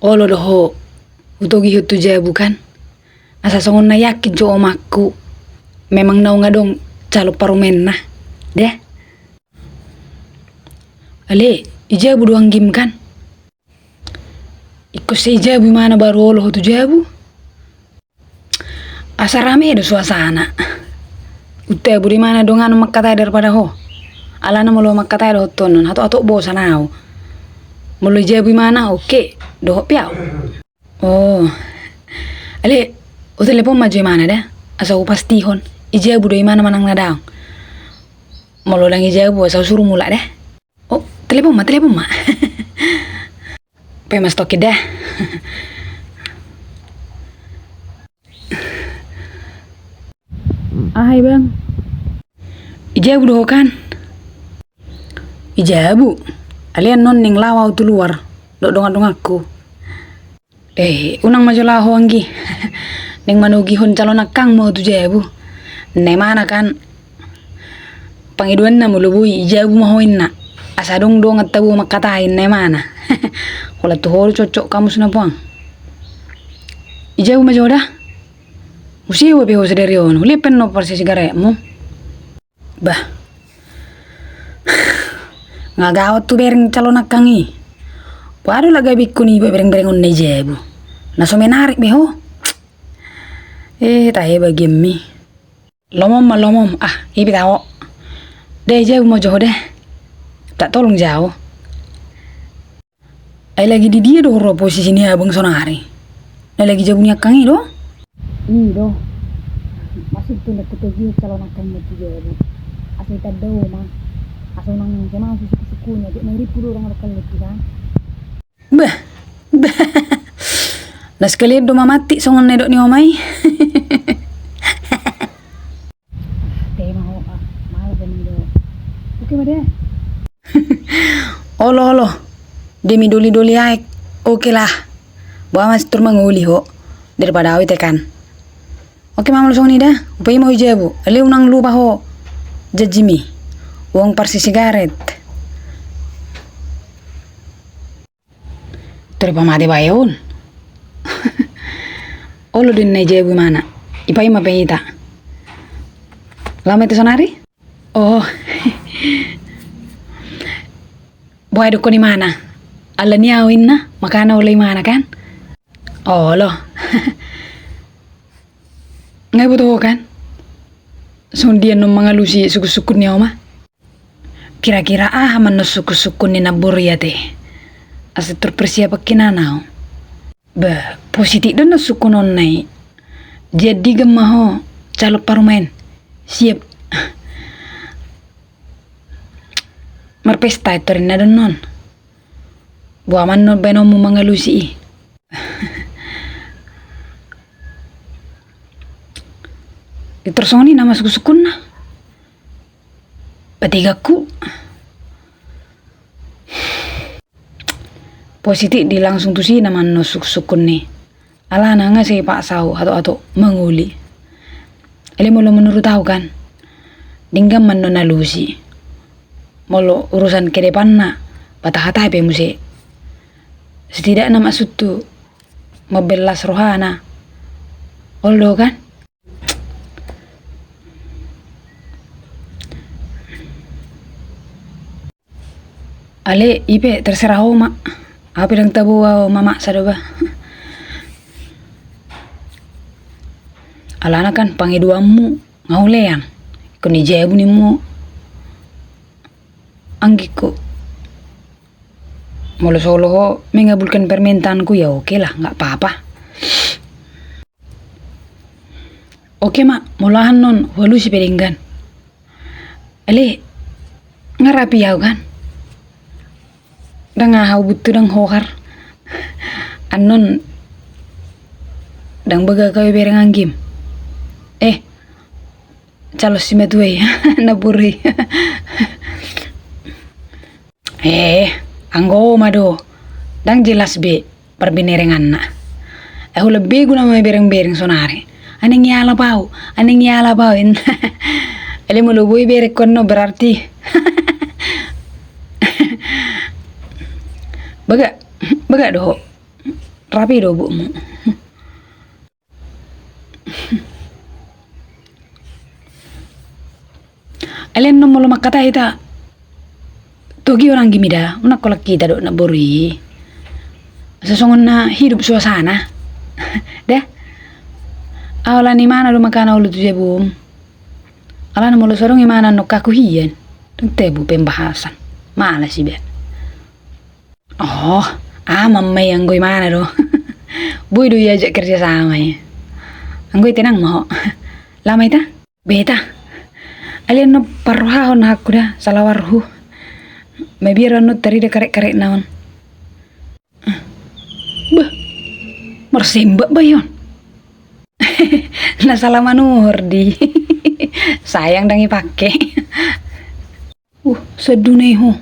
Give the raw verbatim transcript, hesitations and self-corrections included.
Olo do ho, hutogihon tu jabu kan. Asa songon na yakin jo omakku, memang naung adong calon parumaenna. Deh. Ale, i jabu do anggim kan. Ingkon sai i jabu imana baru olo ho tu jabu. Asa rame do suasana. Uta buri imana dongan mangkatai daripada ho. Alana molo mangkatai dohot tonon, hato-hato bosan au. Molo i jabu imana, oke, dohot pe au. Oh. Ale, utelepon ma jo imana da. Asa hupastihon. I jabu do imana manang na daong. Molo dang i jabu, asa husuru mulak da. Oh, telepon ma, telepon ma. Pe mas toki da. Ahai bang. I jabu do ho kan. I jabu. Ale annon ning laho au tu luar. Dok dongan-donganku. Eh, unang ma jo laho anggi. Ning manogihon calon angkangmu au tu jabu. Ninna imana kan. Pangidoanna molo boi i jabu ma ho inna. Asa dong dongan tabo mangkatai ninna imana. Holan tu ho do cocok kamus na puang. I jabu ma jo da. Muse ua pe ho sadari on, hulepen no parsisigaretmu. Bah. Nga gawat tu bereng calon angkang i. Boha do lagabingkon iba bereng-berengonna i jabu. Na so menarik be ho. Eh, tahe bagianmi. Lomom ma lomom, ah, ipi tao. Deh, i jabu ma jo ho deh. Tak tolong jau. Ai lagi di dia do ho ro posisi ni abang sonari? Na lagi jabu ni angkang i do? I do. Maksudku na hutogihon calon angkangmu tu jabu. Asa itanda ho ma. Asa unang semangat suku-sukunya. Jek na iripu do orang lokal itu kan. Bah. Bah. Na sekalian do ma mati songon na didok ni oma i. Tema ho ah, malas do. Oke ma deh. Olo, olo. Demi doli-doli aek. Oke lah. Boha ma sintor mangoli ho. Daripada au i tekan. Oke ma molo songon i da. Hupaima ho i jabu. Ale unang lupa ho. Janjimi. Uang parsisigaret. Tor pamate bae on. Olo do ninna i jabu imana. Ipaima pe hita. Laho ma hita sonari? Oh. Boha didokkon imana? Ala ni au inna, makana olo imana kan? Olo. Nga iboto ho kan? Songon dia annon mangalusi sungkun-sungkun ni oma? Kira-kira aha ma annon sungkun-sungkun ni namboru i ate? Asa tor persiapan hinan au. Bah, positif do annon sungkunonna i. Jadi gam ma ho calon parumaen. Siap. Marpesta i tor inna do annon. Boha ma annon baenonmu mangalusi i? Tor songon i nama sungkun-sungkunna. Batigakku. Positif di langsung tusi nama annon sungkun-sungkun ni. Alana nga sai ipaksa au hato-hato mangoli. Alai molo menurut au kan, denggan ma annon alusi. Molo urusan ke depanna, patahatahi pe muse. Setidakna maksudhu, mambelas rohana. Olo do kan? Ale, i pe terserah ho ma. Au pe dang tabo au mamaksa do ba. Alana kan pangidoanmu nga hulean. Ingkon i jabu nimmu. Anggikku. Molo so olo ho mengabulkan permintaanku ya oke lah, nggak apa-apa. Oke ma, molo aha annon hualusi pe denggan. Ale, nga rapi au kan? Dang aha au butuh dang hohar. Annon dang bagak au ibereng anggim. Eh, calon simatua i, na buri. Eh, anggo ma do. Dang jelas be parbinerenganna. Ai holan begu nama ibereng-bereng sonari. Aning ialap au, aning ialap au. Ale molo boi berengku annon berarti. Bagak, bagak do ho. Rapi do bumu. Alai annon molo mangkatai hita, togi on anggi mida, unang holan hita do na boru i. Sasongon na hidup suasana. Da. Aolan imana do mangkana olo tu jabum. Alana molo so adong imana annon haku hian. Dung tebu pembahasan. Malas iba. Oh, aman ma i anggo imana do. Boi do iajak kerja sama i. Anggo i tenang ma ho. Lama ita? Beta. Alai annon parrohahon hakku da, salawarhu. Mabiar annon tarida karek-karekna on. Bah. Marsemba ba i on. Na sala manuhor di. Sayang ndang ipake. Uh, sadunai ho.